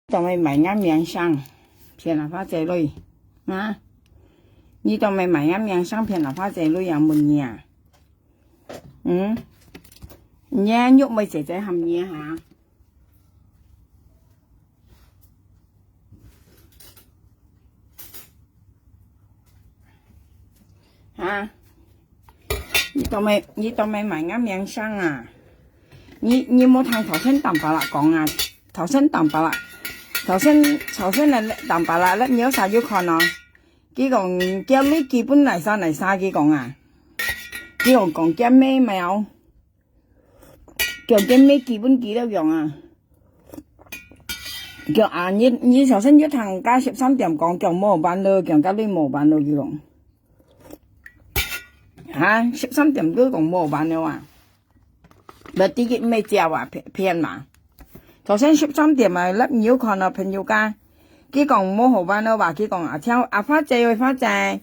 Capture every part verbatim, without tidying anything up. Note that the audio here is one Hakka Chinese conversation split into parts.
做麼个賣𠊎名聲，騙阿花姐鐳啊？你做麼个賣𠊎名聲騙阿花姐鐳啊？問你啊？嗯？你啊，玉妹姐姐喊你啊哈？ 哈？你做麼个，你做麼个賣𠊎名聲啊？你，你無聽頭先Tampalak講啊？頭先Tampalak，頭先，頭先个Tampalak，你有啥有看哦？佢講，佢鐳寄分哪儕哪儕，佢講啊？佢講，講寄咩苗？ 叫佢乜寄分佢了樣啊。叫啊，你，你頭先有聽該十三點講，講無辦咯，講該鐳無辦咯，佢講。哈，十三點佢講無辦了啊？毋知佢乜招啊，騙，騙嘛。頭先十三點啊，你有看到朋友家，佢講無好辦了吧？佢講啊，請阿花姐，花姐，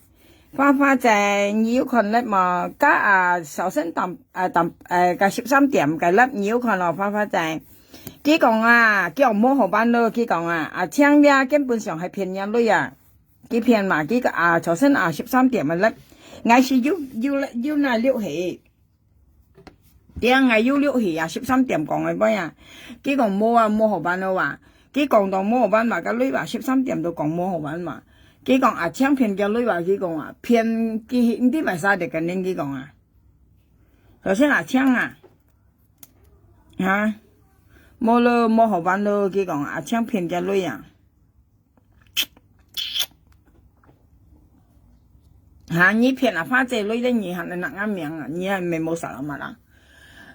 花花姐，你有看了無？該啊，頭先Tam，啊，Tam，呃，該十三點該粒，你有看咯，花花姐？佢講啊，佢講無好辦咯，佢講啊，啊，請你啊，根本上係騙人鐳啊。佢騙嘛，佢講啊，頭先啊，十三點个粒，𠊎係有，有，有拿錄起。 對啊，𠊎有錄起啊，十三點講个話啊。佢講無啊，無好辦咯啊。佢講到無好辦嘛，該鐳啊，十三點都講無好辦嘛。佢講啊，請騙佢鐳啊，佢講啊，騙佢，毋知為啥个，佢講啊。頭先啊，請啊，啊，無咯，無好辦咯，佢講啊，請騙佢鐳啊。 哈，你騙阿花姐鐳咧，你還拿𠊎名啊？你還無selamat啊？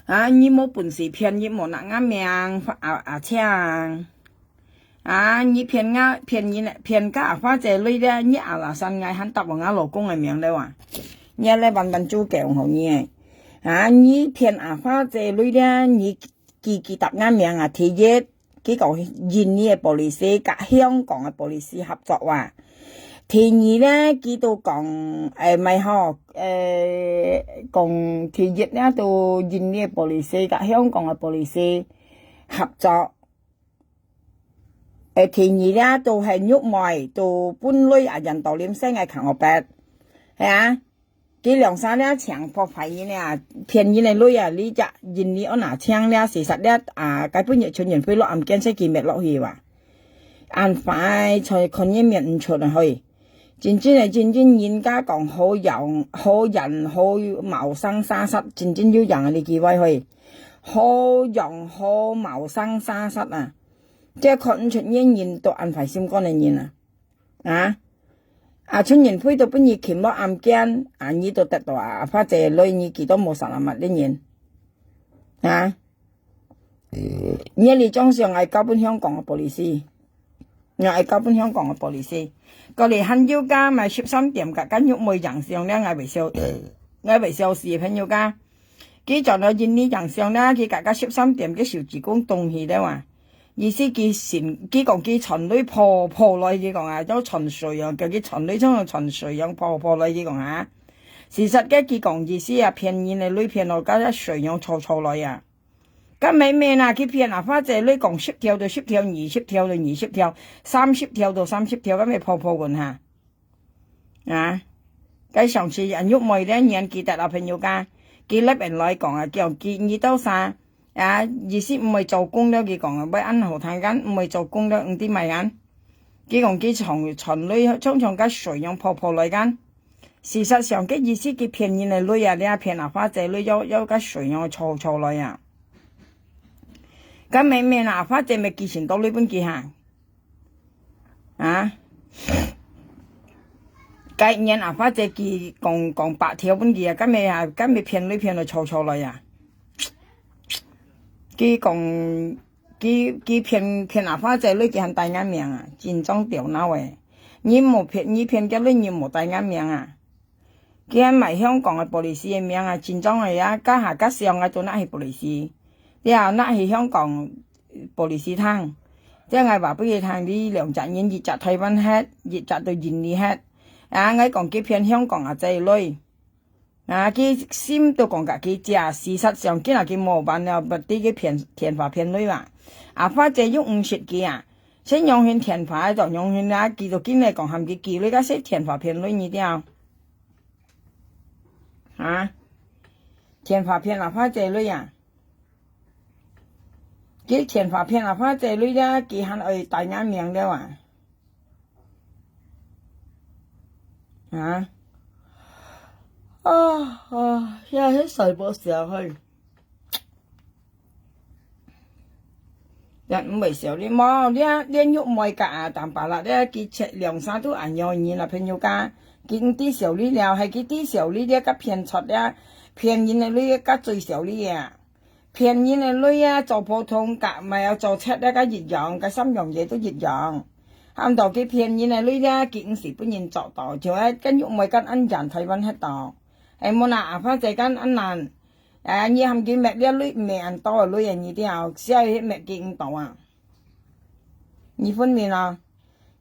啊，你無本事騙，你無拿𠊎名，阿，阿青。啊，你騙𠊎，騙人，騙个阿花姐鐳咧，你alasan𠊎還答𠊎老公个名咧哇？你來慢慢煮飯好你个。啊，你騙阿花姐鐳咧，你記，記答𠊎名啊，第一， 佢講印尼个police佮香港个police合作哇。第二呢，佢都講，誒，毋係吼，誒，講第一呢，都印尼个police佮香港个police合作。誒，第二呢，都係玉妹，都分鐳啊，印度人先个看我白，係啊。 佢兩儕這請破壞人啊，騙人个鐳啊，你隻印尼安那請這，事實這啊，該本日全人飛落暗間先佢滅落去哇。恁快才看人面毋出來去。真正个真正人家講好樣，好人好貌相殺煞，真正有樣个你機會去。好樣好貌相殺煞啊！這看毋出人人都恁壞心肝个人啊！ 啊？啊，全人飛到分你撳落暗間，啊，你都得到啊，花姐鐳你幾多無selamat个人。啊？你哩總想愛交分香港个police，你愛交分香港个police。過來還有加買十三點个，跟玉妹影相了，𠊎會笑，𠊎會笑死朋友家。佢轉到印尼影相了，佢个个十三點个手指公動起了啊。 意思佢信，佢講佢傳鐳婆婆來，佢講啊，像傳水樣，叫佢傳鐳像傳水樣婆婆來，佢講啊。事實个佢講意思啊，騙人个鐳騙到甲水樣臭臭來啊。甲妹妹啊，佢騙啊，花姐鐳講十條就十條，二十條就二十條，三十條就三十條，甲妹婆婆棍哈。 啊，該上次人玉妹咧年紀大了朋友家，佢立人來講啊，叫佢二到三，啊，意思毋會做工了，佢講啊，會恁好聽間，毋會做工了，毋知買間。佢講佢從，從來常常甲水樣婆婆來間。事實上，个意思佢騙人个鐳啊，你啊騙啊花姐鐳，要，要甲水樣臭臭來啊。甲妹妹啊，花姐妹寄信到日本去哈。 啊？該年啊，花姐佢講，講白條分佢啊，甲妹啊，甲妹騙鐳騙到臭臭來啊。佢講，佢，佢騙，騙啊，花姐鐳佢還帶𠊎名啊，真正吊腦誒。你無騙，你騙个鐳，你無帶𠊎名啊。 佢還賣香港个police个名啊，真正个啊，甲下甲上个都拿去police，了拿去香港police聽。這𠊎話分佢聽，你兩隻人，一隻台灣忒，一隻到印尼忒。啊，𠊎講佢騙香港啊，這一類。啊，佢心都講甲佢假，事實上，佢若佢無辦了，毋知佢騙，騙花騙鐳嘛。啊，花姐又毋識佢啊。先仰形天花，做仰形啊，佢就緊來講喊佢寄鐳，該係天花騙鐳你知無？啊？天花騙阿花姐鐳啊？佢天花騙阿花姐鐳啊，佢還愛戴𠊎名了啊？啊？啊，啊，這係睡不著嘿。 這毋會笑你無？這，這玉妹佮啊，Tampalak這，佢切兩儕都恁樣人啊，朋友家，佢毋知笑你了，係佢知笑你這，佮騙出這，騙人个鐳，佮最笑你啊！騙人个鐳啊，做普通佮，毋係愛做賊這，佮一樣，佮三樣嘢都一樣。喊到佢騙人个鐳這，佢毋係分人捉到，就係跟玉妹跟恁樣，台灣歇到，係無啦，阿花姐跟恁難。 啊，你喊佢搣這鐳，搣恁多个鐳啊，你知無？需要去搣佢毋到啊。你分明啊？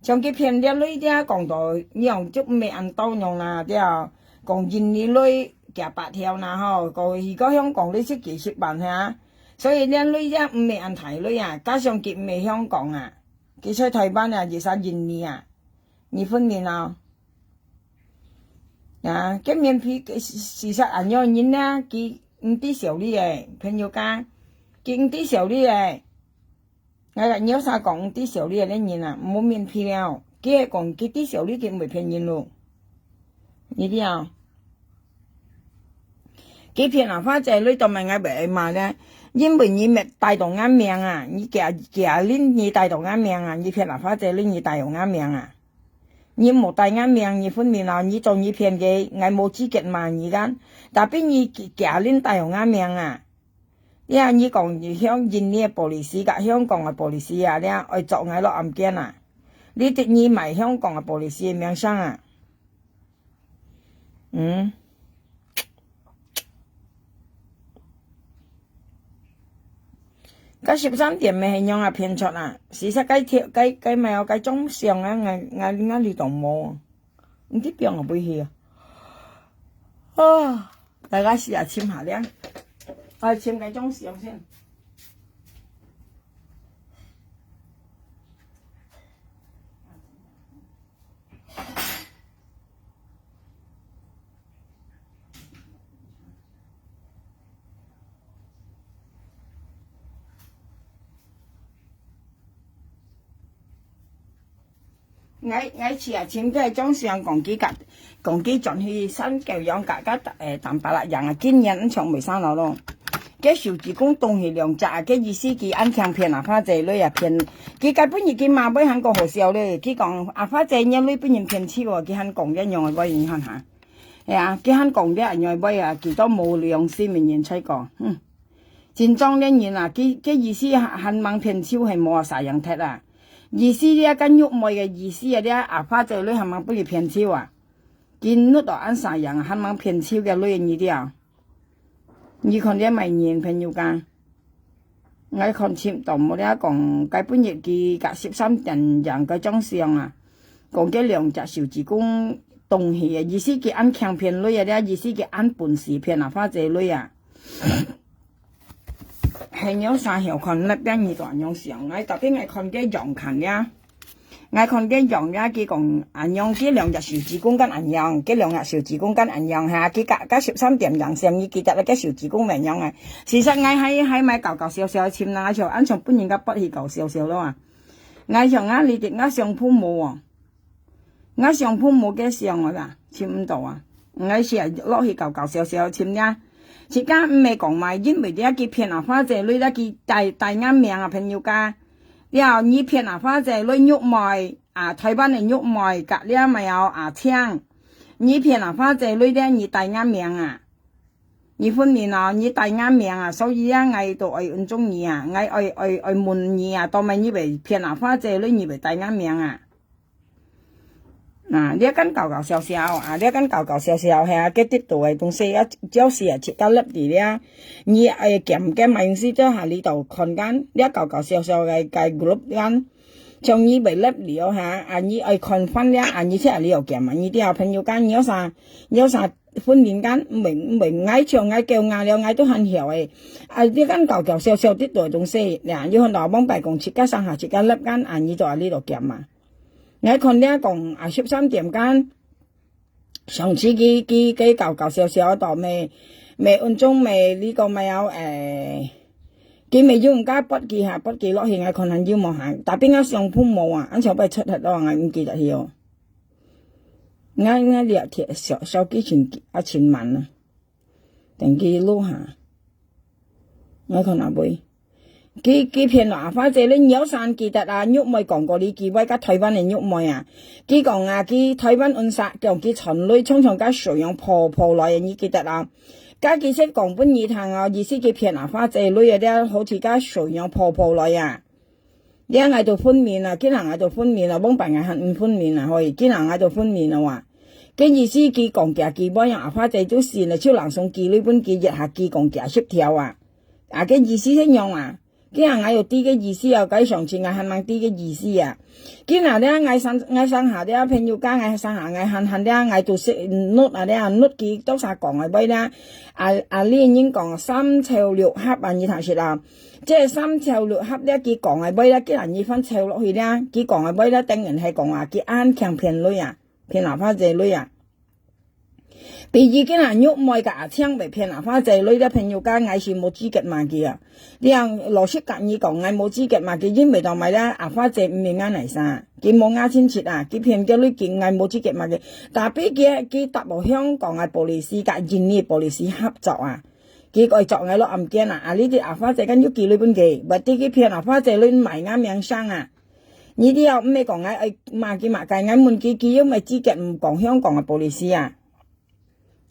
像佢騙這鐳這講到，你用足搣恁多樣啦，對無？講印尼鐳幾百條啦吼，講如果香港鐳就幾十萬哈。所以這鐳這毋係恁大鐳啊，加上佢毋係香港啊，佢在台灣啊，也係印尼啊。你分明啊？ 啊，該面皮，事實恁樣人呢，佢毋知笑你个，朋友家，佢毋知笑你个。𠊎，你有啥講毋知笑你个人啊？無面皮了，佢係講佢知笑你，佢毋會騙人咯。你知啊？佢騙阿花姐鐳，當然𠊎會罵呢，因為你沒帶到𠊎名啊，你假，假令你帶到𠊎名啊，你騙阿花姐鐳，你帶到𠊎名啊。 你無帶𠊎名，你分明咯，你做你騙个，𠊎無資格罵你个。Tapi你假，假令帶𠊎名啊！這你講你向印尼个police佮香港个police啊，這愛捉𠊎落案件啊！你得你賣香港个police个名聲啊！嗯。 該十三點个係仰啊騙出啊？事實該條，該，該無，該張相啊，𠊎，𠊎，𠊎裡肚無。毋知放到位去啊？啊，大家試下尋下咧。愛尋該張相先。 𠊎，𠊎試下尋个張相講佢佮，講佢轉去山狗洋佮，佮，誒，Tampalak樣啊，今年毋像袂生了咯。該手指公動去兩隻啊，該意思佢恁強騙阿花姐鐳啊，騙，佢該本日佢罵尾還過好笑咧，佢講阿花姐若鐳分人騙手哦，佢還講這樣个話，你看下。 係啊，佢還講這恁樣話啊，幾多無良心个人才講，哼。真正个人啊，佢，佢意思還，還吂騙手係無啊，sayang忒啊。意思這个玉妹个意思啊，這阿花姐鐳還吂分佢騙手啊。佢努到恁sayang啊，還吂騙手个鐳你知啊？你看這麼人朋友家？ 𠊎看尋到無了講，該本日佢佮十三點樣該張相啊，講該兩隻手指公動去个，意思佢恁強騙鐳啊，這意思佢恁本事騙阿花姐鐳啊。係仰儕曉看，該邊你都恁樣相，𠊎特別𠊎看該樣看了。 𠊎看該樣呀，佢講恁樣，該兩隻手指公跟恁樣，該兩隻手指公跟恁樣哈，佢佮，佮十三點樣相，你記得該手指公恁樣啊。事實𠊎還，還買搞搞笑笑个尋啦，𠊎想恁想分人家bắt去搞笑笑咯啊。𠊎想啊，你知𠊎相簿無哦，𠊎相簿無該相啊啦，尋毋到啊。𠊎係落去搞搞笑笑个尋呀。自家毋係講嘛，因為這佢騙阿花姐鐳，這佢帶，帶𠊎名啊，朋友家。 了，你騙阿花姐鐳玉妹，啊，台灣个玉妹，佮這麼有阿青。你騙阿花姐鐳咧，你帶𠊎名啊？你分明哦，你帶𠊎名啊，所以啊，𠊎都愛恩重你啊，𠊎愛，愛，愛問你啊，做麼你會騙阿花姐鐳，你會帶𠊎名啊？ 啊，這間搞搞笑笑啊，這間搞搞笑笑，係啊，該得到个東西啊，照時啊，自家立佇這。你愛檢个嘛，用時在下裡頭看間，這搞搞笑笑个，个group間，像你會立了哈，啊，你愛看翻了，啊，你去下裡頭檢啊，你知啊，朋友間，你有啥，你有啥婚姻間，毋會，毋會，𠊎像𠊎狗咬了，𠊎都還曉誒。啊，你間搞搞笑笑，這多東西，呀，有很多往擺講，自家上下自家立間，啊，你都啊，你都減嘛。𠊎看了講，啊，十三點間，上次佢，佢，佢搞搞笑笑到咩，咩運中咩，你講咩要，誒，佢咩用家撥佢下，撥佢落去，𠊎看還有無下，tapi𠊎相簿無啊，恁像被出忒咯，𠊎毋記得去哦。 𠊎，𠊎這鐵小，小機真，啊，真慢啊。等佢錄下。𠊎看啊會。佢，佢騙阿花姐，你鳥山記得啊，玉妹講過你句話，甲台灣个玉妹啊。佢講啊，佢台灣運殺，講佢賺鐳，常常甲水洋婆婆來，你記得啊？甲佢先講分你聽啊，意思佢騙阿花姐鐳啊，了好似甲水洋婆婆來啊。 這𠊎都分明啊，今日𠊎都分明啊，往擺𠊎還毋分明啊，吼，今日𠊎都分明啊哇。該意思佢講幾句話，阿花姐就信了，就人送寄鐳分佢，一下佢講幾十條啊。啊，該意思係樣啊？今日𠊎有知个意思啊，該上次𠊎還吂知个意思啊。今日咧，𠊎上，𠊎上下咧，朋友家，𠊎上下，𠊎還，還咧，𠊎都識，嗯，note啊咧，note佢多少講个話咧。啊，啊，你人講三湊六合啊，你聽識啦？ 這三湊六合了，佢講个話了，既然你翻湊落去了，佢講个話了，等於係講啊，佢恁強騙鐳啊，騙阿花姐鐳啊。比如今日玉妹甲阿青會騙阿花姐鐳了，朋友家，𠊎是無資格罵佢啊。這樣老實甲你講，𠊎無資格罵佢，因為到尾了，阿花姐毋明啊，哪啥，佢無雅親切啊，佢騙个鐳，佢，𠊎無資格罵佢。Tapi佢，佢搭無香港个policy，甲印尼policy合作啊。 佢愛捉𠊎落案件啊！啊，你知阿花姐間有寄鐳分佢，或者佢騙阿花姐鐳買𠊎名聲啊！你知啊，毋係講𠊎愛罵佢罵佢，𠊎問佢，佢又毋係資格毋講香港个policy啊！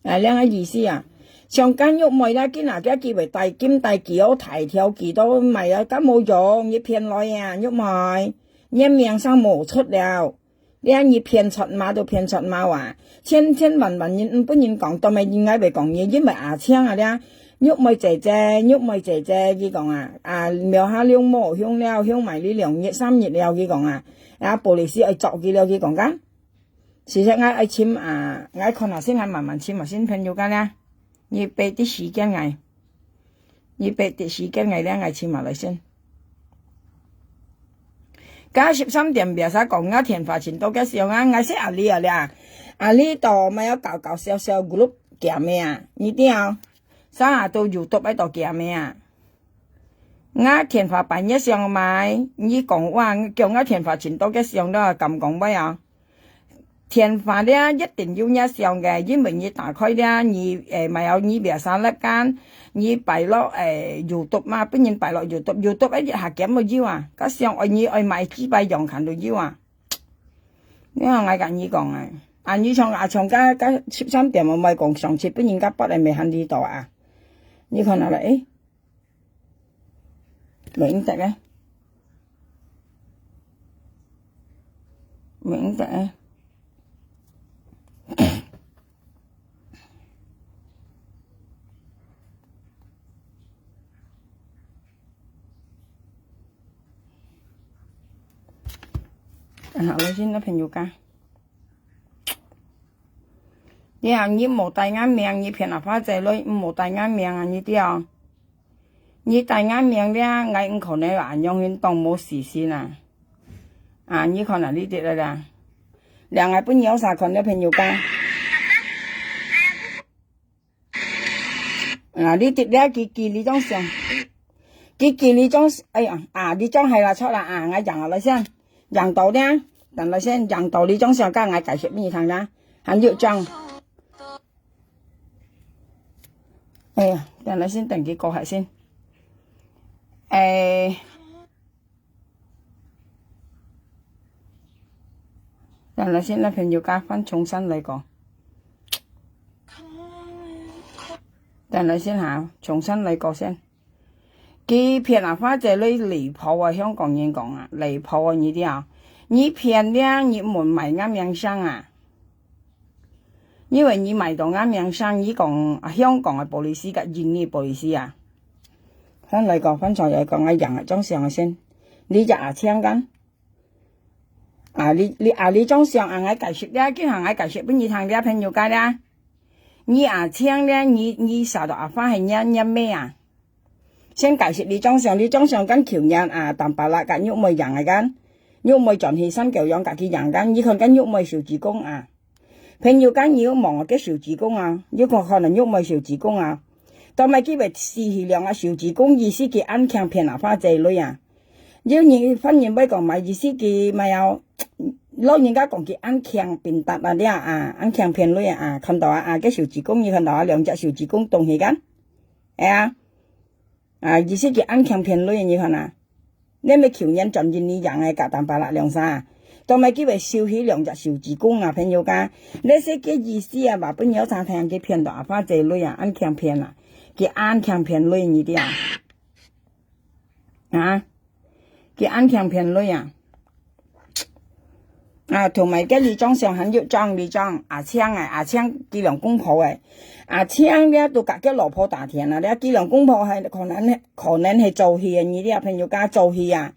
啊，恁个意思啊！像間玉妹啦，今日佢寄會帶金帶กี่號大條幾多買啊，敢無用？你騙來啊，玉妹！你名聲無出了！ 這你騙出貓都騙出貓啊！千千萬萬人毋分人講，都毋係人𠊎會講你，因為阿青啊，這玉妹姐姐，玉妹姐姐，佢講啊，啊，苗下兩毛，香了，香埋你兩日三日了，佢講啊，啊，policy愛捉佢了，佢講个。事實𠊎愛尋啊，𠊎看下先，𠊎慢慢尋下先，朋友間咧，你畀啲時間𠊎。 你別的時間𠊎咧，𠊎尋下來先。該十三點biasa講，𠊎電話尋到个時候啊，𠊎識阿里啊咧，阿里到乜有搞搞笑笑group game个啊，你知啊？啥啊都YouTube愛到game个啊。𠊎電話半夜想買，你講話，叫𠊎電話尋到个時候，你敢講話啊？ 電話咧一定有影相个，因為你打開咧，你，誒，買有你biasa咧間，你擺落，誒，YouTube嘛，分人擺落YouTube，YouTube一下game都有啊，該相愛你愛買幾百樣看都有啊。你看𠊎甲你講啊，啊，你像阿像該，該十三點，𠊎講上次分人家bắt个，未還你到啊？你看下來，誒， 明白个，明白个。啊，好了，現在朋友家。你啊，你無帶𠊎命，你騙阿花姐來，無帶𠊎命啊，你知啊？ 你帶𠊎命咧，𠊎毋可能恁樣去當無死心啊！啊，你看啊，你跌了啦，兩个分你有啥看了朋友家？啊，你跌了，佢寄你張相，佢寄你張，哎呀，啊，你張係啦，錯啦，啊，𠊎贏了先，贏到咧，等了先，贏到你張相，該𠊎解釋分你聽啦，還有張。 哎呀，等下先，等佢過下先。哎，等下先，那朋友家翻重新來過。等下先哈，重新來過先。佢騙啊，花姐你離譜啊，香港人講啊，離譜啊，你知啊？你騙了，你毋買𠊎名聲啊？ 因為你買到𠊎名聲，你講，啊，香港个policy甲印尼policy啊。翻來講，翻轉來講，𠊎贏个張相个先。你隻阿青間？啊，你，你，啊，你張相啊，𠊎解釋了，今下𠊎解釋分你聽了，朋友家了。你阿青咧，你，你寫到阿花係念，念咩啊？先解釋李長相，李長相跟舊年啊，Tampalak跟玉妹贏个跟，玉妹轉去三九陽，甲佢贏跟，你看跟玉妹手指公啊。朋友間你有望个手指公啊，有看，看到玉妹手指公啊。到尾佢會死去兩个手指公，意思佢恁強騙阿花姐鐳啊。有人，番人會講嘛，意思佢嘛要，老人家講佢恁強騙達啊，了啊，恁強騙鐳啊，看到啊，啊，个手指公，你看到啊，兩隻手指公動起間，哎呀，啊，意思佢恁強騙鐳，你看啊，你咪舊年轉印尼贏个，甲Tampalak兩儕啊，到尾佢會收起兩隻手指公啊，朋友家，你識个意思啊，話分有常聽佢騙到阿花姐鐳啊，恁強騙啊，佢恁強騙鐳，你知啊？啊？ 佢恁強騙鐳啊！啊，同埋个里長上還有張里長，阿青啊，阿青佢兩公婆个，阿青咧都甲个老婆打田啊，咧佢兩公婆係可能，可能係做戲个，你這朋友家做戲啊，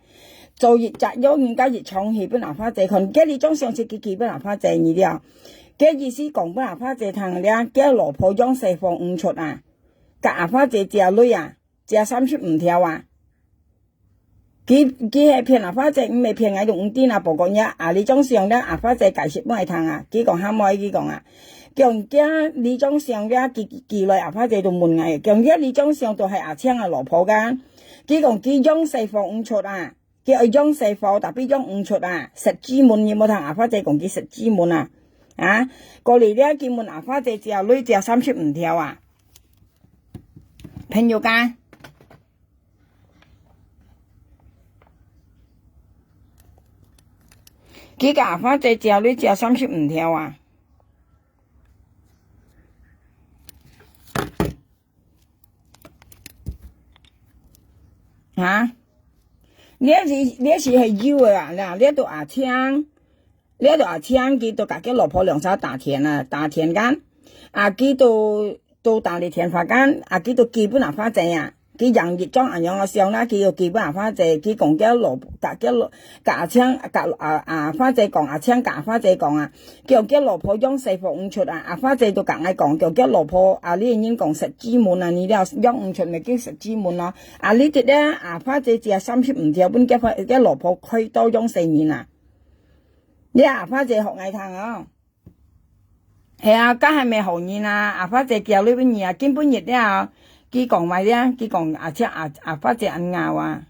做一隻有人家一場戲分阿花姐看，个里長上是佢佢分阿花姐你了，个意思講分阿花姐聽咧，个老婆養細貨毋出啊，甲阿花姐借鐳啊，借三十五條啊！ 佢，佢係騙阿花姐，毋係騙𠊎都毋知啊。不過呀，啊，里長上咧，阿花姐解釋分𠊎聽啊。佢講喊妹，佢講啊，講佢里長上咧，佢，佢來阿花姐都問𠊎，講佢里長上都係阿青个老婆个。佢講佢養細貨毋出啊，佢愛養細貨，tapi養毋出啊，食紙門，你無聽阿花姐講佢食紙門啊？啊，過來咧，佢問阿花姐借鐳借三十五條啊，朋友家。 佢甲阿花姐借鐳借三十五條啊！哈？這是，這是係有个啊，啦，這都阿青，這都阿青，佢都甲佢老婆兩儕打田啊，打田間，啊，佢都 都打哩電話間，啊，佢都寄分阿花姐啊。佢影一張恁樣个相啦，佢又寄分阿花姐，佢講佢老，甲佢老，甲阿青，甲阿，阿花姐講，阿青甲阿花姐講啊，叫佢老婆養細貨毋出啊，阿花姐都甲𠊎講，叫佢老婆啊，你人講食紙門啊，你了養毋出咪叫食紙門咯。啊，你知咧，阿花姐借三十五條分佢，佢老婆開刀養細人啊。你阿花姐學𠊎聽啊。 係啊，該還毋係好人啊，阿花姐寄鐳分你啊，今晡日了，佢講話了，佢講阿姐，阿，阿花姐恁𠢕啊，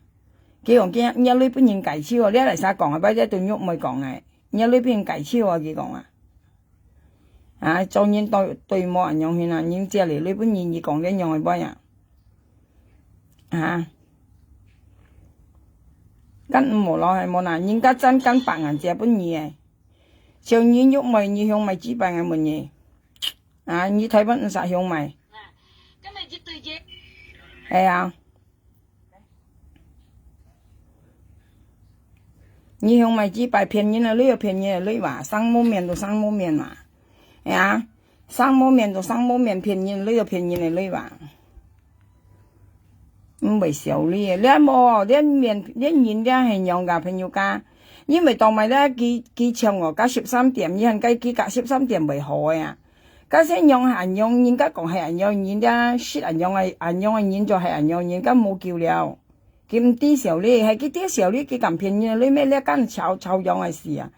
佢講佢，你鐳分人解手啊，你來儕講啊，不然對玉妹講个，你鐳分人解手啊，佢講啊。啊，做人對，對無恁樣形啊，人借哩鐳分人，你講這樣个話啊。啊，該毋好咯，係無啦，人家真敢白眼借分你个。 小人玉妹，你香米幾擺𠊎問你？啊，你台灣毋使香米？係啊。你香米幾擺騙人个鐳就騙人个鐳吧，生無面就生無面嘛。係啊，生無面就生無面，騙人个鐳就騙人个鐳吧。 毋會笑你个，這無，這面，這人這係仰个朋友家。因為當埋這佢，佢像哦，甲十三點，你看該佢甲十三點會好个啊。該係仰係恁樣，人家講係恁樣，人家識恁樣个，恁樣个人就係恁樣，人家無救了。佢毋知笑你，係佢知笑你，佢敢騙人，你咩這敢吵，吵樣个事啊？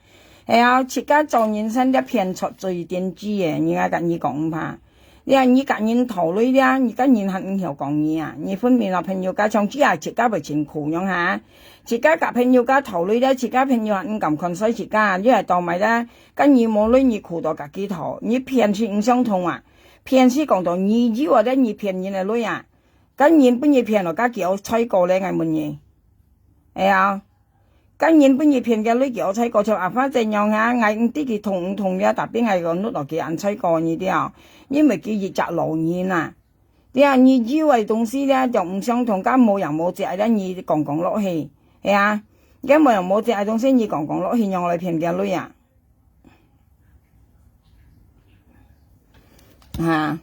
係啊，自家做人生這騙出最定知个，人家甲你講毋怕。 呀，你甲人討鐳了，你甲人還毋曉講你啊？你分明啊，朋友家像這啊，自家會真苦樣哈。自家甲朋友家討鐳了，自家朋友還毋敢看衰自家，你還倒埋了，甲你無鐳，你苦到家己討，你騙是毋相同啊。騙是講到你有啊，了你騙人个鐳啊，甲人分你騙了，甲佢愛菜過咧，𠊎問你。哎呀， 甲人分你騙个鐳，佢愛菜過像阿花姐樣啊，𠊎毋知佢痛毋痛了，tapi𠊎个努力佢恁菜過你了，因為佢一隻老人啊。對啊，你有个東西了，就毋相同，甲無影無跡了，你講講落去，係啊，甲無影無跡个東西，你講講落去，仰來騙个鐳啊？哈？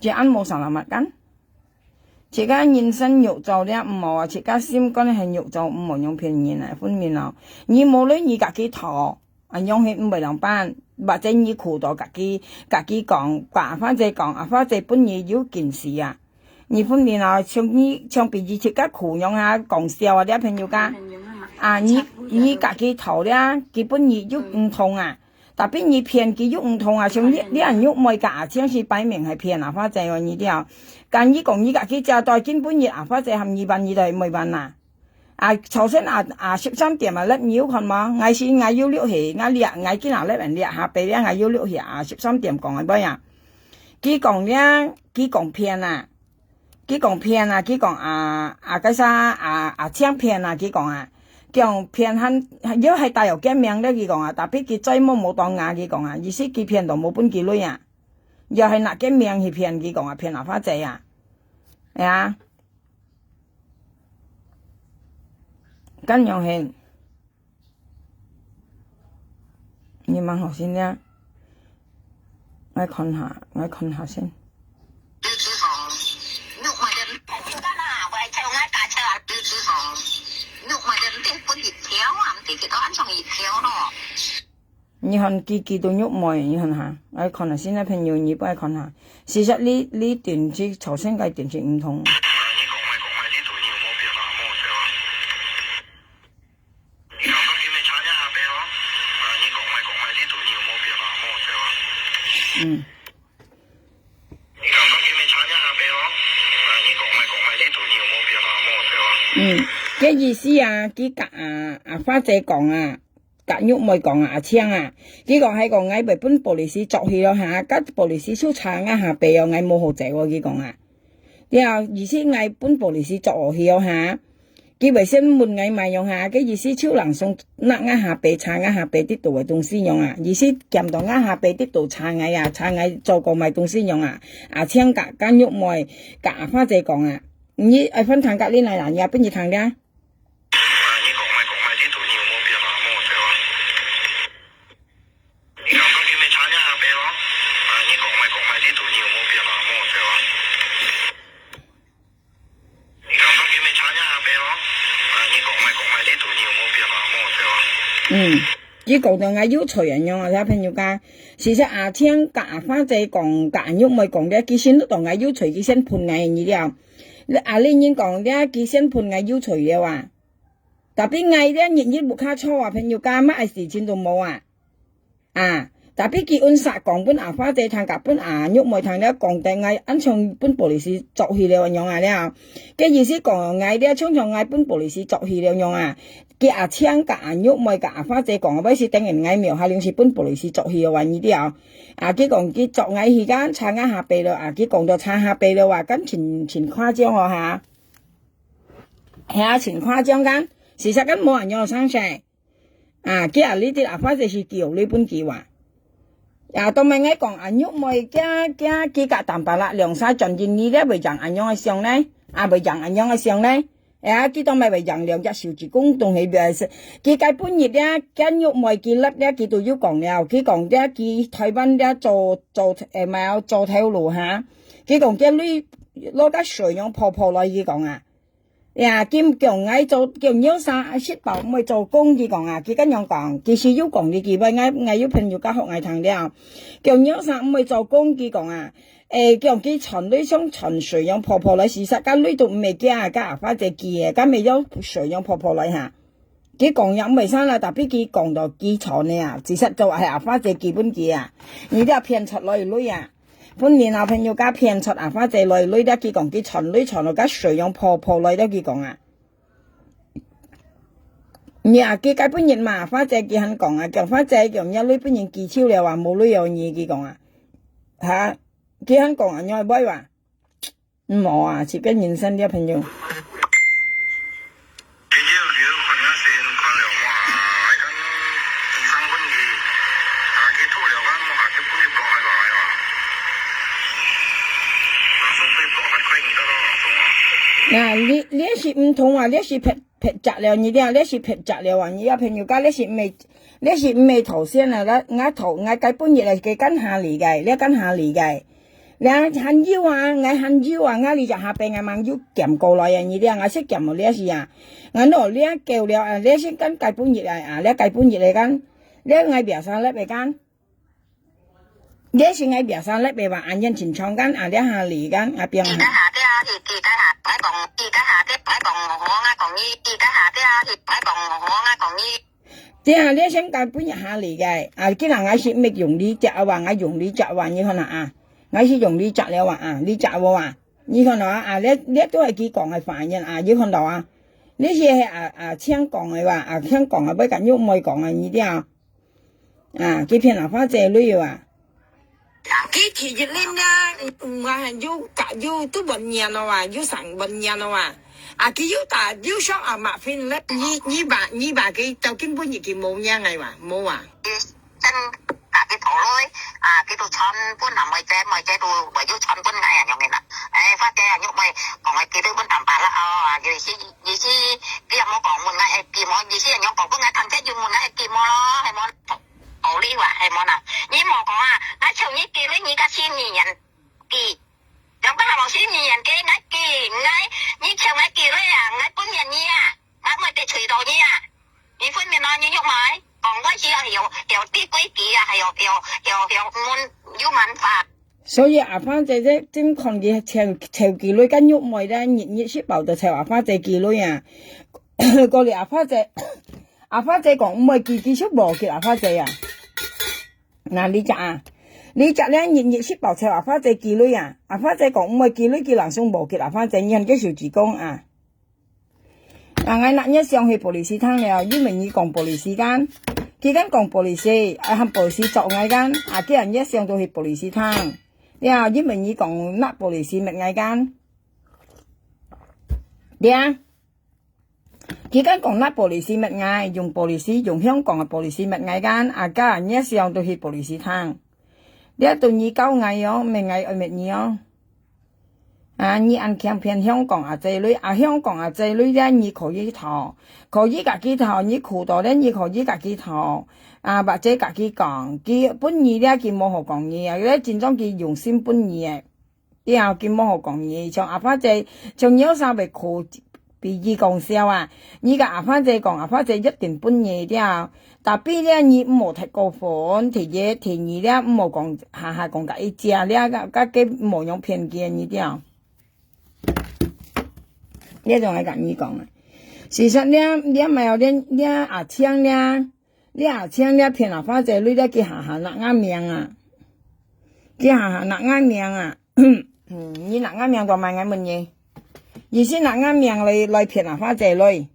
這恁無selamat kan？自家人生肉燥了毋好啊，自家心肝係肉燥，毋好用騙人啊，分明哦。你無鐳你家己討，恁樣係毋會仰般，或者你苦到家己，家己講，甲阿花姐講，阿花姐本人有近視啊。你分明啊，像你，像比以前个苦樣啊，講笑啊，這朋友家。啊，你，你家己討了，佢本人又毋痛啊。Tapi你騙佢又毋痛啊，像你，你恁玉妹甲阿青是擺明係騙阿花姐哦，你了。甲你講你家己食到今晡日阿花姐喊你辦，你就毋會辦啊。 啊，朝晨啊，啊，十三點啊，你有看無？𠊎是，𠊎有錄起，𠊎這，𠊎今仔日人這下背這，𠊎有錄起啊，十三點講个尾啊。佢講了，佢講騙啊，佢講騙啊，佢講啊，啊，該啥啊，啊，請騙啊，佢講啊，講騙還，又係帶有个名了，佢講啊，tapi佢最尾無當啊，佢講啊，意思佢騙到無分佢鐳啊，又係拿个名去騙，佢講啊，騙阿花姐啊，哎呀。 恁樣係，你蠻好心呀。𠊎看下，𠊎看下先。你看佢，佢都玉妹，你看下，𠊎看下先啊，朋友，你幫𠊎看下。事實你，你電視朝晨个電視毋同。嗯。 嗯，該意思啊，佢甲啊，啊，花姐講啊，甲玉妹講啊，阿青啊，佢講係講𠊎會分police捉去了哈，甲police就查𠊎下背哦，𠊎無好走哦，佢講啊。了，意思𠊎分police捉去哦哈。 佢會先問𠊎麼樣哈，該意思就langsung拿𠊎下背查𠊎下背得到个東西樣啊，意思檢到𠊎下背得到查𠊎啊，查𠊎做過麼東西樣啊。啊，請甲，甲玉妹，甲阿花姐講啊，你愛翻聽甲你來啦，你也分你聽了。 嗯，佢講到𠊎有罪恁樣啊，這朋友家。事實阿青甲阿花姐講，甲阿玉妹講了，佢先摎到𠊎有罪，佢先判𠊎你了。啊，你人講了，佢先判𠊎有罪了啊。Tapi𠊎了日日屋下坐啊，朋友家，麼个事情都無啊。 啊，tapi佢暗殺講分阿花姐聽，甲分阿玉妹聽了，講等𠊎恁像分police捉去了樣啊了。該意思講𠊎了，像像𠊎分police捉去了樣啊。佢阿青甲阿玉妹甲阿花姐講，尾時等於𠊎廟下令是分police捉去了啊，你了。啊，佢講佢捉𠊎去間查𠊎下背了啊，佢講到查下背了啊，間真，真誇張哦哈。係啊，真誇張間，事實間無恁樣生事。 啊，佢啊，你知啊，反正是叫你分佢哇。啊，當面𠊎講啊，玉妹，佢，佢，佢甲淡薄啦，兩三轉印尼咧，會贏恁樣个相呢？啊，會贏恁樣个相呢？哎呀，佢當面會贏兩隻手指公，當係表示，佢該本日咧，佢玉妹佢粒咧，佢都有講了，佢講咧，佢台灣咧做，做，誒，毋係，做頭路哈。佢講佢鐳，攞个水樣泡泡來，佢講啊。 呀，佢講𠊎做，叫鳥生食飽毋會做工，佢講啊，佢恁樣講，其實有講這句話，𠊎，𠊎有朋友甲學𠊎聽了。叫鳥生毋會做工，佢講啊，誒，叫佢賺鐳像賺水樣泡泡來，事實甲鐳都毋會驚啊，甲阿花姐寄个，甲毋會有水樣泡泡來哈。佢講也毋會生啦，tapi佢講到佢賺个啊，事實就係阿花姐寄分佢啊，你這騙出來鐳啊。 本人啊，朋友甲騙出啊，花姐來鐳了，佢講佢賺鐳賺到甲水樣泡泡來了，佢講啊。你啊，佢該本人嘛，花姐佢還講啊，講花姐講若鐳本人寄手了啊，無鐳哦你，佢講啊。哈，佢還講啊，你會買哇？無啊，自家人生了，朋友。 啊，你，你是毋同啊，你是別，別隻了，你這，你是別隻了啊，你這朋友甲你是毋係，你是毋係頭先啊，𠊎，𠊎頭，𠊎該本日來，該間下裡个，你間下裡个。 了還有啊，𠊎還有啊，𠊎這隻下背𠊎吂有撿過來啊，你這𠊎識撿無這時啊。𠊎拿這狗了啊，這是間該本日來啊，這該本日來間。你愛biasa lep个kan？你係愛biasa lep个話，恁樣正常kan，啊，你下嚟kan，啊，變。佢該下底啊，佢，佢該下，擺講，佢該下底擺講，我講你，佢該下底啊，佢擺講，我講你。對啊，你先該分一下嚟个，啊，既然𠊎係毋用力隻啊，𠊎用力隻啊，你看啊，啊，𠊎係用力隻了啊，啊，你隻無啊？你看到啊，啊，你，你都係佢講个話言啊，你看到啊？你係啊，啊，聽講个話，啊，聽講个，愛甲玉妹講个，你知啊？ 啊，佢騙阿花姐鐳啊。佢第一輪啊，嗯，啊，又，又都問人了啊，又上問人了啊。啊，佢又打，又想啊，麻煩了，你，你把，你把佢到今晡日佢無影个哇，無啊。真，啊，佢討鐳，啊，佢都傳分阿妹姐，妹姐都，又傳分𠊎啊，樣个啦。哎，花姐啊，玉妹，講个佢都分淡白啦，哦，啊，有時，有時，佢也無講問𠊎，哎，佢無，有時人講分𠊎，聽見就問𠊎，哎，佢無咯，係無？ 道理話係無啦？你莫講啊，𠊎求你寄鐳，你个心裡面寄，兩百下無心裡面寄，𠊎寄，𠊎，你求𠊎寄鐳啊，𠊎分面你啊，𠊎毋會得罪到你啊。你分面咯，你又買，講我是要有，有啲規矩啊，還有，有，有，有門，有辦法。所以阿花姐這，正看佢求，求寄鐳，跟玉妹咧，日日食飽就求阿花姐寄鐳啊。過了阿花姐，阿花姐講毋會寄，寄就無寄阿花姐啊。那你隻啊，你隻咧日日食飽求阿花姐寄鐳啊，阿花姐講毋會寄鐳，寄人送無寄阿花姐，你看這手指公啊。啊，𠊎拿若相去polisi廳了，因為你講polisi kan，佢kan講polisi，啊，喊polisi捉𠊎kan，啊，既然若相都去polisi廳，了，因為你講拿polisi搣𠊎kan，對啊。 佢kan講拿polisi搣𠊎，用polisi，用香港个polisi搣𠊎kan，啊，今日若相都去polisi廳。這都你教𠊎哦，毋係𠊎愛搣你哦。啊，你恁強騙香港阿姐鐳，啊，香港阿姐鐳咧，你可以討，可以甲佢討，你苦到咧，你可以甲佢討。啊，或者甲佢講，佢分你咧，佢無好講你啊，這真正佢用心分你个。 對，佢無好講你，像阿花姐，像有啥會苦，比喻講笑啊。你甲阿花姐講，阿花姐一定分你，對。Tapi咧，你毋好太過分，第一，第二咧，毋好講，下下講甲佢食，你啊，甲，甲佢無樣騙佢，你對。這種愛甲你講啊。事實咧，你毋係，你，你阿青咧， 你阿青，你騙阿花姐鐳咧，佢下下拿𠊎命啊！佢下下拿𠊎命啊！嗯，你拿𠊎命做麼个？𠊎問你，你係拿𠊎命來，來騙阿花姐鐳？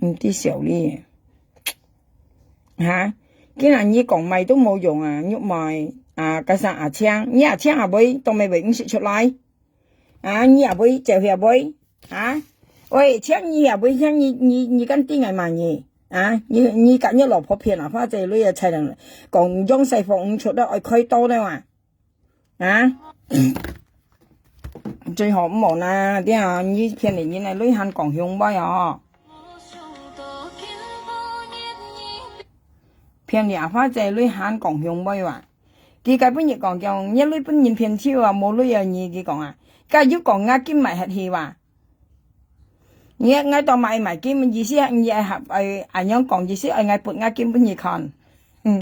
毋知笑你。哈？既然你講麼个都無用啊，玉妹啊，加上阿青，你阿青阿妹都毋會毋識出來。 啊，你也會走去啊會？啊？喂，請你也會，請你，你，你敢知𠊎麼个？啊？你，你甲你老婆騙啊，花姐鐳啊，才能講用西方唔出得愛開刀了啊？啊？最好毋好啦，對啊，你騙你人來鐳還講凶話哦。騙你啊，花姐鐳還講凶話啊？ 佢該本日講，講，若鐳分人騙走啊，無鐳啊你，佢講啊，該又講𠊎金買忒去哇。你，𠊎當買買金，意思你愛合，愛，恁樣講，意思愛𠊎分𠊎金分你看。嗯。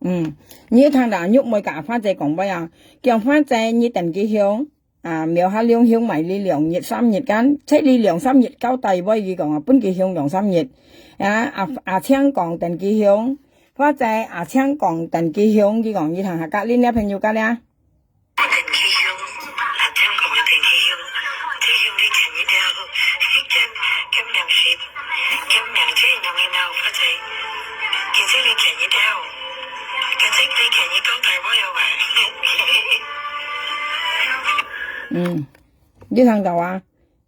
嗯，你聽啦，玉妹甲花姐講話啊，叫花姐你等佢凶，啊，苗下兩凶埋你兩日三日間，在你兩三日交代話，佢講啊，分佢凶兩三日。啊，阿，阿青講等佢凶，花姐阿青講等佢凶，佢講你聽下隔鄰這朋友家咧。 嗯，你聽到啊？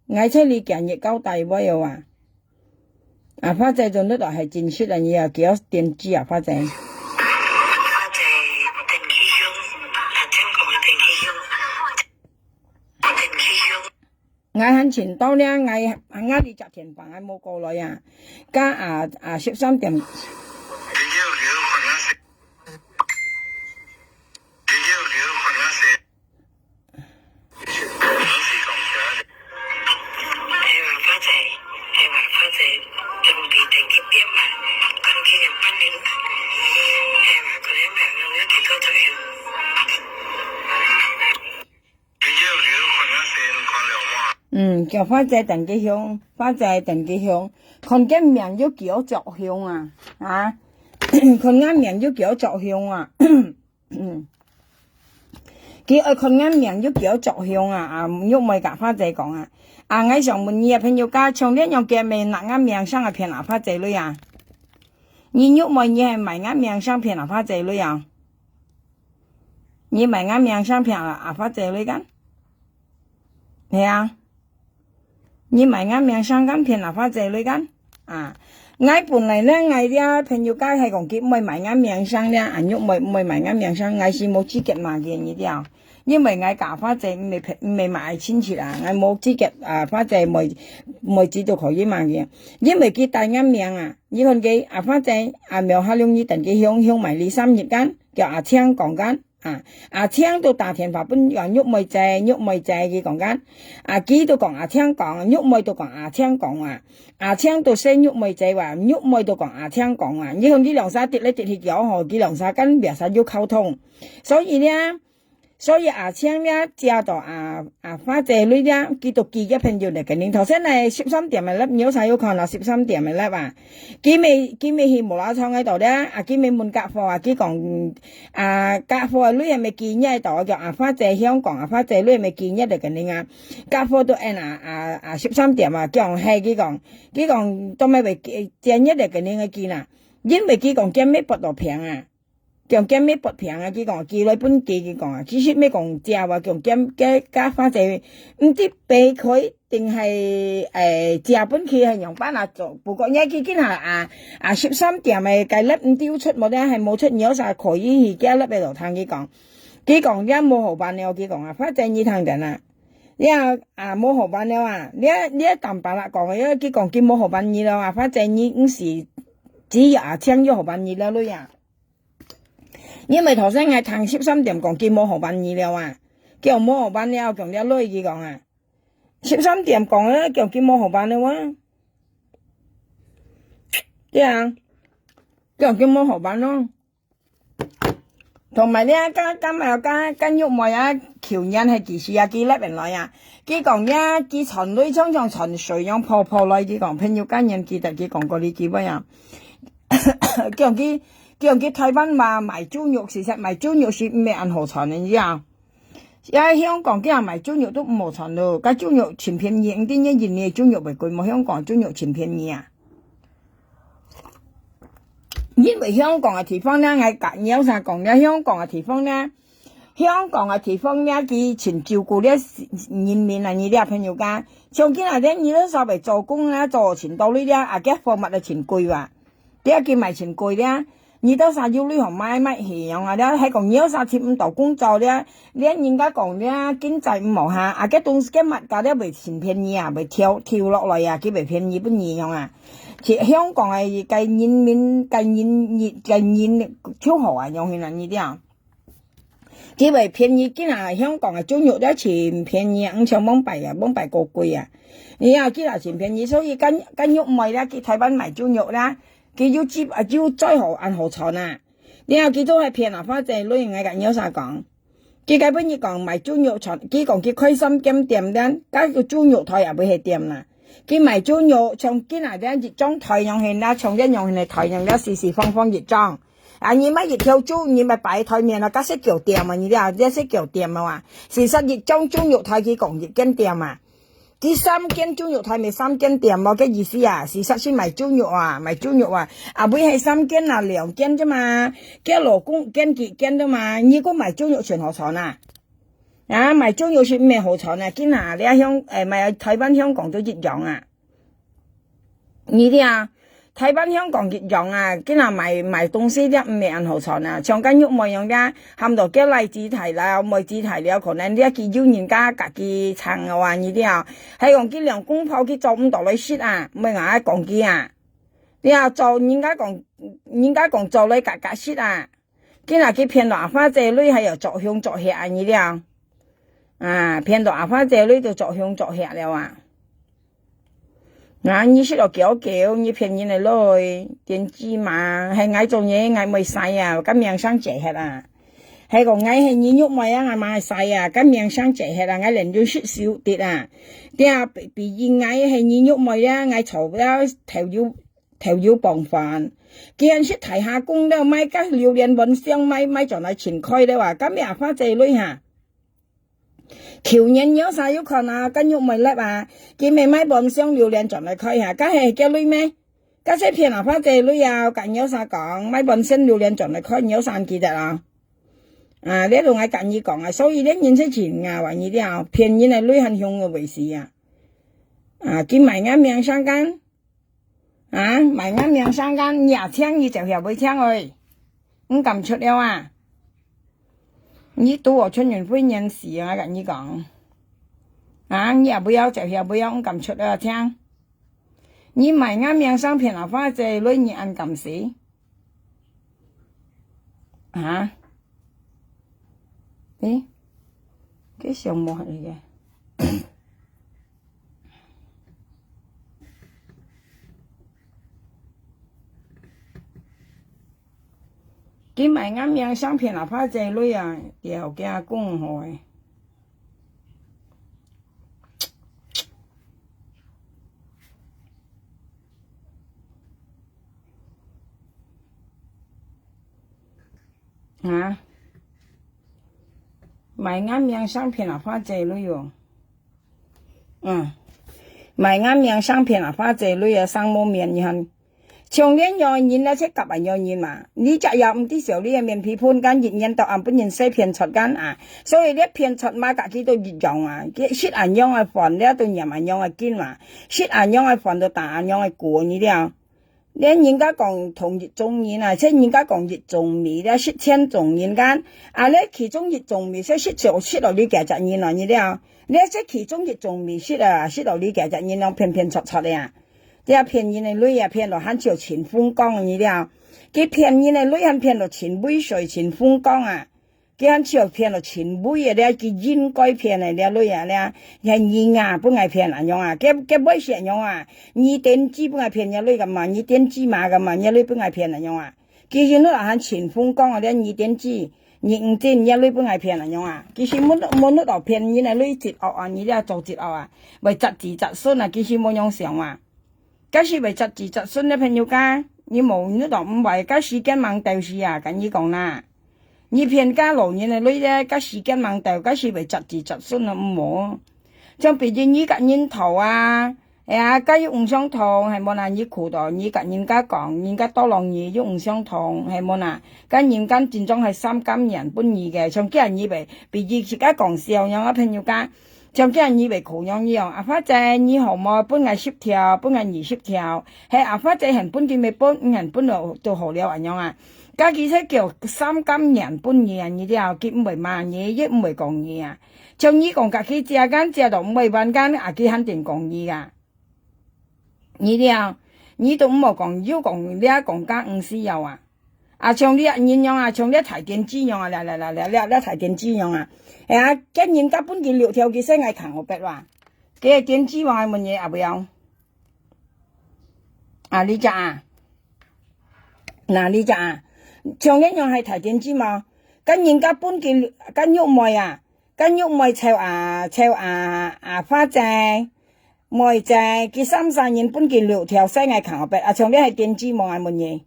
𠊎在你今日交代話哦啊。啊，花姐做得到係真實啊，你啊，幾多點子啊，花姐？花姐，電器香，啊，聽講个電器香。𠊎還尋到了，𠊎，𠊎這隻電話𠊎無過來啊。加啊，啊，十三點。嗯，叫花姐等佢香，花姐等佢香，看佢面又幾多作香啊，啊，看𠊎面又幾多作香啊。嗯。佢愛看𠊎面有幾多作用啊，啊，玉妹佮花姐講啊。啊，𠊎想問你啊，朋友家，像這樣个妹拿𠊎名聲啊騙啊花姐鐳啊？你玉妹，你係賣𠊎名聲騙啊花姐鐳啊？你賣𠊎名聲騙啊，啊花姐鐳kan？係啊。 你賣𠊎名聲kan騙啊花姐鐳kan？啊，𠊎本來呢，𠊎這朋友家係講佢毋會賣𠊎名聲了，啊，玉妹毋會賣𠊎名聲，𠊎係無資格罵佢，你知啊？因為𠊎佮花姐毋係朋，毋係麼个親戚啊，𠊎無資格啊，花姐妹，妹子都可以罵佢，因為佢帶𠊎名啊，你看佢啊，花姐啊，苗下龍你等佢響，響賣兩三日kan，叫阿青講kan。 啊，阿青都打電話分啊玉妹姐，玉妹姐佢講kan，啊，佢都講阿青講，玉妹都講阿青講啊，阿青都識玉妹姐話，玉妹都講阿青講啊，你看佢兩儕跌來跌去叫吼，佢兩儕kan biasa有溝通。所以呢，所以阿青呢，接到啊，啊，花姐鐳呢，佢都寄个朋友來个，你頭先來十三點个lab，你有啥有看到十三點个lab啊？佢咪，佢咪去無啦唱个到呢，啊，佢咪問客服啊，佢講， 啊，客服个鐳係毋係寄入到，叫啊花姐香港啊，花姐鐳係毋係寄入來个人啊？客服都應啊，啊，啊，十三點啊，講係佢講，佢講做麼會寄，寄入來个人个寄啦？因為佢講驚乜發到病啊，講驚乜發病啊，佢講寄來分佢，佢講啊，其實乜講借話，講驚，驚，驚花姐毋知被佢 定係，誒，借分佢係仰般啊做？不過呢，佢今下啊，啊，十三點个該lab毋知有出無呢，還無出，你有啥可以去該lab个度聽佢講。佢講這無好辦了，佢講啊，反正你聽等啊。這啊，無好辦了啊。這，這坦白來講，佢講佢無好辦你了啊，反正你毋係只有阿青有好辦你了，鐳啊。因為頭先𠊎聽十三點講佢無好辦你了啊，叫無好辦了，講了鐳，佢講啊。 十三點講啊，叫佢無好辦了啊。對啊，叫佢無好辦咯。同埋呢，今，今日，今，今玉妹啊，舊年係幾時啊，佢lab來啊。佢講呢，佢賺鐳常常賺水樣泡泡來，佢講朋友家人記得佢講過這句話啊。叫佢，叫佢台灣話賣豬肉，其實賣豬肉係毋係恁好賺个，你知啊？ 呀，香港今下賣豬肉都毋好賺咯，該豬肉盡便宜，毋知你印尼豬肉會貴無？香港豬肉盡便宜啊。因為香港个地方呢，𠊎佮你有啥講呢？香港个地方呢，香港个地方呢，佢盡照顧這人民啊，你這朋友家，像今下呢，你都稍微做工啊，做盡到位了，啊，該貨物都盡貴哇。 這佢賣盡貴了，你到時有鐳好買，買去樣啊，了，還講你有時尋毋到工作了，了人家講了經濟毋好哈，啊，該東西該物價了會盡便宜啊，會跳，跳落來啊，佢會便宜分你樣啊。其實香港个，个人民，个人，个人就好啊，樣形啊，你知啊。 佢會便宜，今下香港个豬肉了盡便宜啊，毋像往擺啊，往擺過貴啊。你啊，今下盡便宜，所以今，今玉妹啦，去台灣賣豬肉啦，佢有接，啊，有最好，恁好賺啊。你啊，佢都係騙啊，反正鐳，𠊎佮你有啥講。佢該本你講賣豬肉賺，佢講佢開三間店啦，該个豬肉台也會係店啦。佢賣豬肉，像今下這一張台樣形啦，像這樣形个台樣啦，四四方方一張。 啊，你買一條豬，你買擺台面啊，該係叫店啊，你這，這係叫店啊哇。事實一張豬肉台佢講一間店啊。佢三間豬肉台咪三間店咯，該意思啊。事實係賣豬肉啊，賣豬肉啊。啊，毋係三間啊，兩間啫嘛。該老公間幾間啫嘛，你講賣豬肉盡好賺啊？啊，賣豬肉係毋係好賺啊？今下這香，誒，賣台灣、香港都一樣啊。 你知啊，大半香港一樣啊，今仔買，買東西這毋係恁好賺啊，像該玉妹樣這，喊到叫倈子大了、妹子大了，可能這佢有人家家己撐个話，你了，係講佢兩公婆佢做毋到來食啊，毋係𠊎講佢啊，你啊做人家講，人家講做來家家食啊。 今仔佢騙到阿花姐鐳，還有作凶作險恁呢了。啊，騙到阿花姐鐳都作凶作險了啊！啊，你識到狗狗，你騙人个鐳，電子嘛，係𠊎做嘢，𠊎毋會使啊，該名聲借忒啊。係講𠊎係你玉妹啊，𠊎嘛會使啊，該名聲借忒啊，𠊎連續食少滴啊。對啊，比，比如𠊎係你玉妹啊，𠊎做了頭有 頭有傍飯。佢還識大下工了，買个榴槤、蚊香，買，買轉來錢開了啊，該咩阿花姐鐳哈？舊年有啥有看啊，該玉妹粒啊，佢乜買蚊香、榴槤轉來開哈，該係佢鐳咩？該係騙阿花姐鐳啊，該有啥講，買蚊香、榴槤轉來開，有啥記得啊？啊，這都𠊎跟你講啊，所以這人係真啊，話你了，騙人个鐳還凶个為死啊！啊，佢買𠊎名聲間， 啊，買𠊎名聲間，你也聽，你就曉會聽喂，毋敢出了啊！你堵我出人非人死啊，𠊎跟你講。啊，你也毋曉就曉會曉，毋敢出了聽。你買𠊎名聲騙阿花姐鐳，你恁敢死？啊？誒，該上無下去个。 佢買𠊎名聲騙阿花姐鐳啊，條件講好誒。啊？買𠊎名聲騙阿花姐鐳哦。 嗯，買𠊎名聲騙阿花姐鐳啊，生無面你看。像這樣人來切夾恁樣人嘛，你隻也毋知笑你个面皮烰間，一年到暗分人洗騙出間啊，所以這騙出嘛，家己都一樣啊，佢食恁樣个飯，這都念恁樣个經嘛，食恁樣个飯都打恁樣个鼓，你了。 這人家講同一種人啊，這人家講一種米，這食千種人間，啊，這其中一種米，這食就食落你這隻人咯，你了。這這其中一種米食啊，食落你這隻人咯，騙騙戳戳个啊。這騙人个鐳啊，騙到還像盡風光，你了。佢騙人个鐳還騙到盡威水、盡風光啊！ 佢還笑騙到盡尾个了，佢應該騙个了，鐳啊了，係你啊，分𠊎騙恁樣啊，佢，佢會係恁樣啊，你電子分𠊎騙了，鐳幹嘛？你電子嘛幹嘛？了，鐳分𠊎騙恁樣啊？佢應該還盡風光啊，了，你電子，你毋真，了，鐳分𠊎騙恁樣啊？佢係無，無，無到騙人个，鐳折惡啊，你了做折惡啊，會折子折孫啊，佢係無樣想啊？ 該時會折子折孫个朋友家，你無你都毋會，該時間吂到時啊，跟你講啦。你騙家老人个鐳咧，該時間吂到，該時會折子折孫啊，毋好。像別人你甲人討啊，哎呀，該又毋相同，係無啦？你苦到你甲人家講，人家多lòng你又毋相同，係無啦？該人家真正係心甘願分你个，像今日會，別人自家講笑樣啊，朋友家。 像今日你會苦樣樣，阿花姐，你好無？分𠊎十條，分𠊎二十條，係阿花姐肯分佢乜分，毋肯分就，就好了，恁樣啊。該其實叫心甘願分你啊，你了，佢毋會罵你，也毋會講你啊。像你講家己食間食到毋會還間，啊，佢肯定講你啊。你了，你都毋好講，又講這講該毋需要啊。 啊，像這人樣啊，像這大電子樣啊，這，這，這大電子樣啊。哎呀，該人家分佢六條，佢使𠊎扛後背哇？該電子王愛問你啊，毋要？啊，你隻啊？那你隻啊？像這樣係大電子無？該人家分佢，該玉妹啊，該玉妹湊啊，湊啊，啊，花姐、妹姐，佢三儕人分佢六條，使𠊎扛後背。啊，像這係電子王愛問你？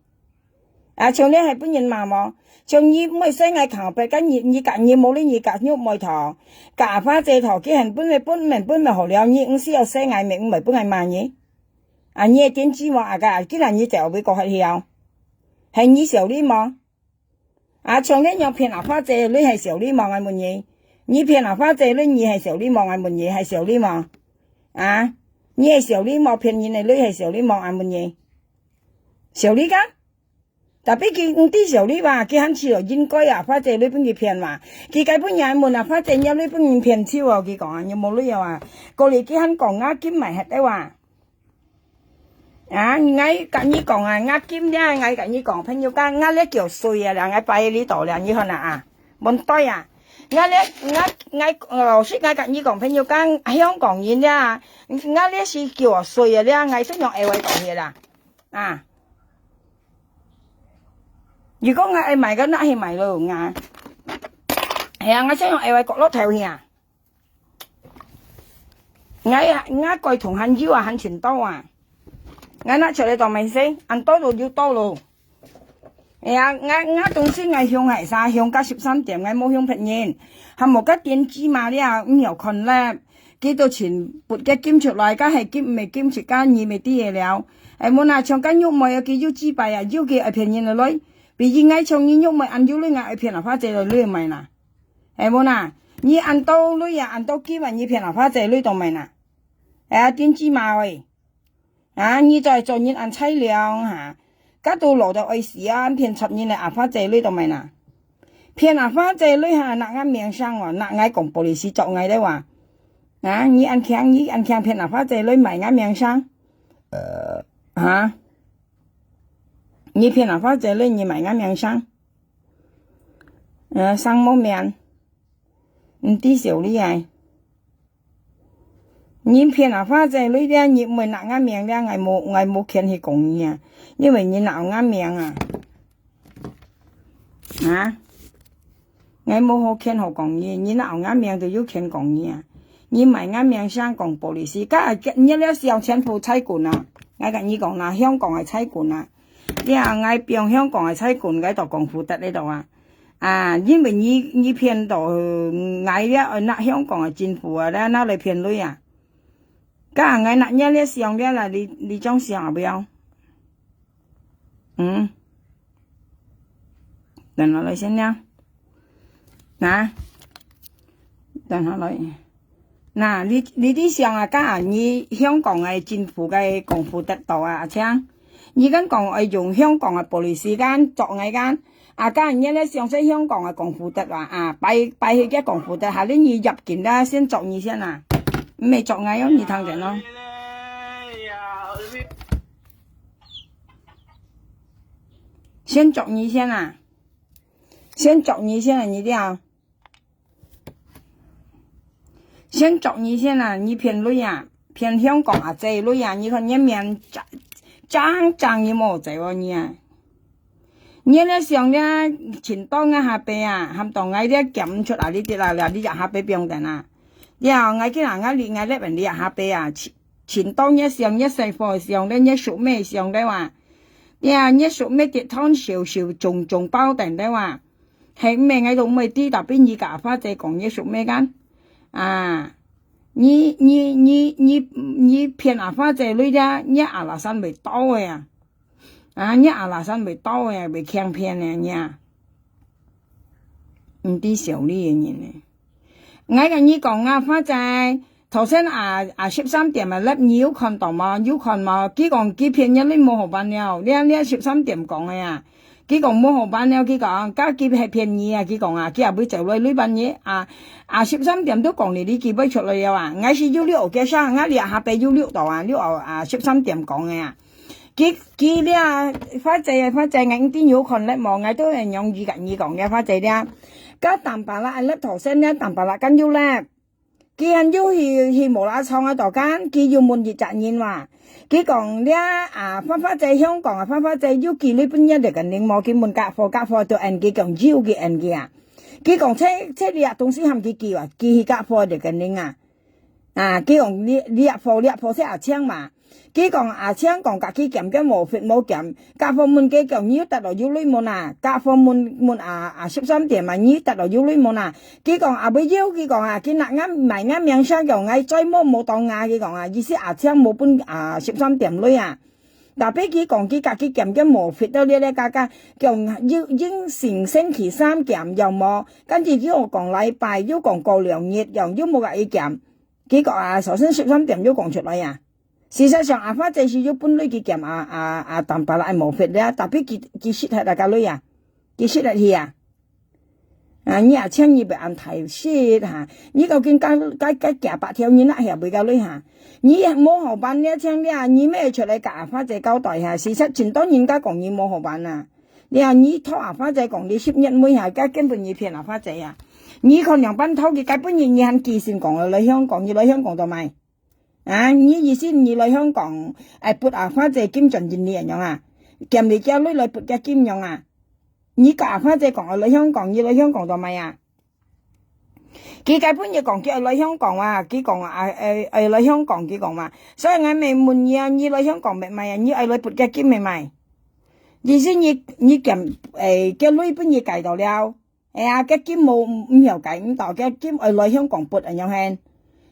啊，像你係分人罵無？像你毋會使𠊎扛白，該你，你甲你無理，你甲玉妹討，甲阿花姐討，佢肯分乜分，毋肯分乜好了，你毋需要使𠊎，乜毋會分𠊎罵你。啊，你个電子無？啊，該，今日你走會過去了，係你小麗無？啊，像你樣騙阿花姐，你係小麗無？𠊎問你，你騙阿花姐，你，你係小麗無？𠊎問你，係小麗無？啊，你係小麗無？騙人个，你係小麗無？𠊎問你。小麗个？Tapi佢毋知小麗哇，佢還試著應該啊，花姐鐳分佢騙哇。佢該本人問啊，花姐若鐳分人騙手哦，佢講啊，你無鐳哦啊。過來佢還講啊，金買忒个哇。啊，𠊎甲你講啊，𠊎金了，𠊎甲你講，朋友講，𠊎這叫水啊了，𠊎擺在這度了，你看啊啊，問對啊。𠊎這，𠊎，𠊎，老實𠊎甲你講，朋友講，香港人了啊，𠊎這是叫水啊了，𠊎都用愛話講个啦。啊，如果𠊎愛買个，拿去買咯，𠊎。係啊，𠊎想用愛話角落頭去啊。 𠊎，𠊎該同還有啊，還盡多啊。𠊎拿出來當面洗，恁多就有多咯。哎呀，𠊎，𠊎當時𠊎向係啥，向到十三點，𠊎無向別人，還無个電子碼了，毋曉看咧。佢都全部个金出來，該係金毋係金，自家你毋知个了。哎，無啦，像該玉妹啊，佢有幾擺啊，有个愛騙人个來。比如𠊎像你玉妹，恁有鐳，𠊎愛騙啊，花姐个鐳買啦。 係無啦？你恁多鐳啊，恁多金啊，你騙啊，花姐鐳當面啦？哎呀，電子碼喂！啊，你再做人恁菜量哈，甲都老到愛死啊，騙出人來啊，花姐鐳當面啦？騙啊，花姐鐳哈，拿𠊎命上哦，拿𠊎講police捉𠊎个哇！啊，你恁強，你恁強騙啊，花姐鐳賣𠊎命上？呃，哈？你騙啊，花姐鐳，你賣𠊎命上？ 呃，生無面，毋知小麗啊。你騙啊，花姐鐳了，你毋會拿𠊎命了，𠊎無，𠊎無權去講你啊，因為你拿𠊎命啊。啊？𠊎無好權好講你，你拿𠊎命就有權講你啊。你賣𠊎命，想講police，該，你了想全部差館啊！𠊎甲你講啦，香港个差館啊！ 呀，𠊎放香港个差館，𠊎到廣福德呢度啊。啊，因為你，你騙到，呃，𠊎也愛拿香港个政府啊，來拿來騙鐳啊。該𠊎拿你這相片啦，你，你張相啊，不要。嗯。等下來先啦。那，等下來。 那，你，你，你想啊，該你香港个政府个廣福德到啊，阿青，你敢講愛用香港个police間捉𠊎間？啊，該你咧想說香港个廣福德啊，啊，擺，擺去个廣福德，還是你入境啦，先捉你先啊，毋係捉𠊎哦，你聽見咯？先捉你先啊，先捉你先啊，你聽。 先捉你先啊，你騙鐳啊，騙香港阿姐鐳啊，你看你面正，正正你無走哦你啊。你咧想咧，尋到𠊎下背啊，喊到𠊎咧減出啊，你知啦，你這下背放等啊。了，𠊎今日𠊎你𠊎咧問你下背啊，尋，尋到你想，你細貨想咧，你叔妹想咧哇。了，你叔妹跌斷少少，重重包等咧哇。 係毋係𠊎都毋會知，tapi你甲阿花姐講你屬咩間？啊，你，你，你，你，你騙阿花姐鐳啊，你阿拉山會倒个啊！啊，你阿拉山會倒个啊，會強騙个你啊！毋知小理个人呢。 𠊎甲你講啊，花姐，頭先啊，啊，十三點啊，你有看到無？有看無？佢講佢騙你，你無好辦了。你，你十三點講个啊，佢講無好辦了，佢講，該佢係騙你啊，佢講啊，佢也會走來，你辦你啊，啊，十三點都講你，你佢會出來了啊。𠊎是有錄个聲，𠊎這下背有錄到啊，錄到啊，十三點講个啊。 佢，佢這，花姐，花姐，𠊎毋知你有看咧無？𠊎都係用語甲你講个，花姐這。該Tampalak，𠊎頭先這Tampalak間有咧。佢還有去，去無啦創啊，到間，佢有問一隻人哇。佢講這，啊，花花姐香港啊，花花姐有寄鐳分你rekening無？佢問家伙，家伙就應佢講有，佢應佢啊。佢講這，這這東西喊佢寄啊，寄去家伙rekening啊。 啊，佢講這，這貨，這貨係阿青嘛。佢講阿青講甲佢減个無fit無減，甲貨問佢講你有得到有鐳無啊？甲貨問，問啊，啊，十三點嘛，你有得到有鐳無啊？佢講啊，毋有，佢講啊，佢拿𠊎，賣𠊎名聲講𠊎再無無當啊，佢講啊，意思阿青無分啊，十三點鐳啊。Tapi佢講佢甲佢減个無fit到這个價格，講有，應承星期三減有無？跟住佢又講禮拜，又講過兩日，又，又無甲佢減。 佢講啊，首先十三點又講出來啊。事實上，阿花姐係有分鐳佢撿啊，啊，啊，Tampalak無法了，tapi佢，佢食忒啊，該鐳啊，佢食忒去啊。啊，你也請你別恁大食哈，你究竟該，該，該幾百條人哪曉買該鐳哈？你無好辦了，請了，你乜出來佮阿花姐交代哈，事實真多人家講你無好辦啊。了，你討阿花姐講你十月尾哈，該根本你騙阿花姐啊。你看兩班頭佢該本人你還寄信講來香港，你來香港做麼个？ 啊，你意思你來香港，愛分阿花姐金轉印尼恁樣啊？撿你个鐳來分个金樣啊？你佮阿花姐講愛來香港，你來香港做麼个啊？佢該本日講佢愛來香港啊，佢講啊，愛，愛，愛來香港，佢講嘛。所以𠊎乜問你啊，你來香港做麼个啊？你愛來分个金做麼个？意思你，你撿，誒，个鐳分你解到了。 哎呀，該金無，毋，毋曉解，毋到，該金愛來香港分恁樣係。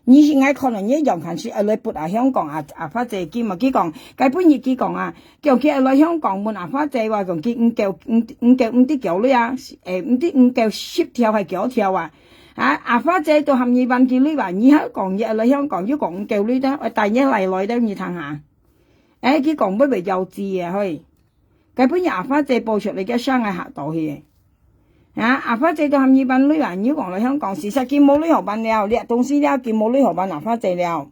你係𠊎看了，你樣還係愛來分啊，香港啊，阿花姐金啊，佢講，該本日佢講啊，叫佢愛來香港問阿花姐話，講佢毋夠，毋，毋夠，毋知幾鐳啊，誒，毋知毋夠十條還幾多條啊？啊，阿花姐都喊你還佢鐳啊，你還講你愛來香港，又講毋夠鐳的，愛帶你來來的，你聽下。誒，佢講會毋會要死啊，嘿？ 該本日阿花姐報出來个聲𠊎嚇到去。啊，阿花姐都喊你還鐳啊，你講來香港，事實佢無鐳好還了，這東西了，佢無鐳好還阿花姐了。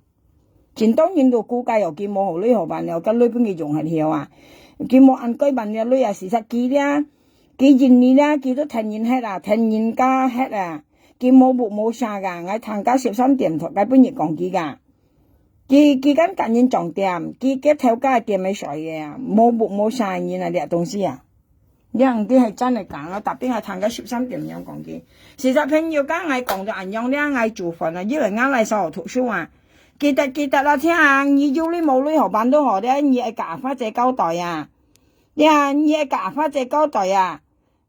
真多人都估計哦，佢無好鐳好還了，該鐳分佢用忒了啊。佢無恁該還了鐳啊，事實佢了，佢印尼了，佢都跈人忒啊，跈人家忒啊，佢無屋無舍个，𠊎聽个十三點，該本日講佢个。 佢，佢敢佮人撞店，佢，佢頭家店个水个啊，無屋無舍个人啊，這東西啊。這毋知係真个假个，tapi𠊎聽个十三點樣講佢。事實朋友，剛𠊎講到恁樣了，𠊎煮飯啊，因為𠊎來上學讀書啊。記得，記得啦，聽啊，你有鐳無鐳好還都好，這你愛佮阿花姐交代啊。這你愛佮阿花姐交代啊。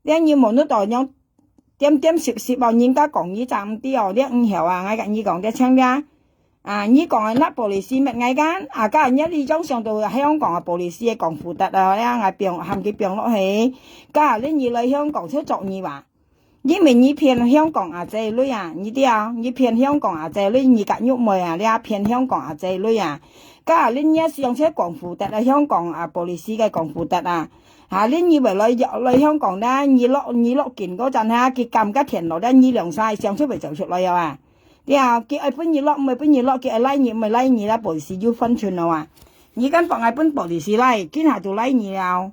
這你無你到樣點點滴滴哦，人家講你正毋知哦，這毋曉啊，𠊎佮你講，這請這。啊，你講个那policy乜𠊎講，啊，該日你種想到香港个policy个講負責啊，這𠊎放，喊佢放落去。該日你來香港就捉你哇。因為你騙香港阿姐鐳啊，你知啊，你騙香港阿姐鐳，你个玉妹啊，這騙香港阿姐鐳啊。該日你也想出講負責啊，香港啊policy个講負責啊。 哈，你以為來，來香港咧，你落，你落境嗰陣哈，佢撳个電腦咧，你兩儕相出會走出來啊？對啊，佢愛分你落，毋愛分你落，佢愛拉你，毋愛拉你啦，policy有分寸咯啊。你敢放愛分policy拉，今下就拉你了。